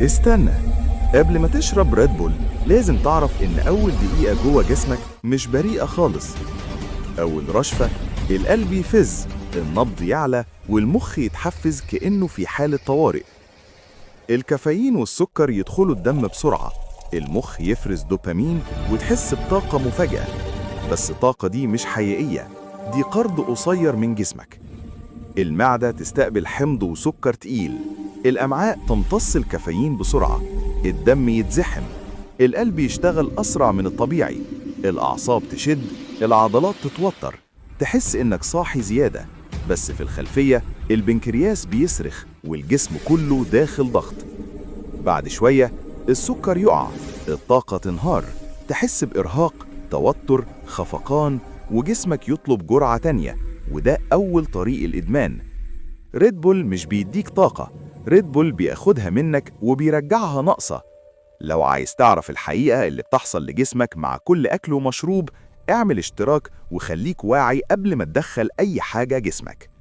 استنى، قبل ما تشرب ريد بول لازم تعرف إن أول دقيقة جوه جسمك مش بريئة خالص. أول رشفة القلب يفز، النبض يعلى، والمخ يتحفز كأنه في حالة طوارئ. الكافيين والسكر يدخلوا الدم بسرعة، المخ يفرز دوبامين وتحس بطاقة مفاجئة. بس الطاقة دي مش حقيقية، دي قرض قصير من جسمك. المعدة تستقبل حمض وسكر تقيل، الأمعاء تمتص الكافيين بسرعة، الدم يتزحم، القلب يشتغل أسرع من الطبيعي، الأعصاب تشد، العضلات تتوتر، تحس إنك صاحي زيادة. بس في الخلفية البنكرياس بيصرخ والجسم كله داخل ضغط. بعد شوية السكر يقع، الطاقة تنهار، تحس بإرهاق، توتر، خفقان، وجسمك يطلب جرعة تانية. وده أول طريق الإدمان. ريد بول مش بيديك طاقة، ريد بول بياخدها منك وبيرجعها ناقصة. لو عايز تعرف الحقيقة اللي بتحصل لجسمك مع كل أكل ومشروب، اعمل اشتراك وخليك واعي قبل ما تدخل أي حاجة جسمك.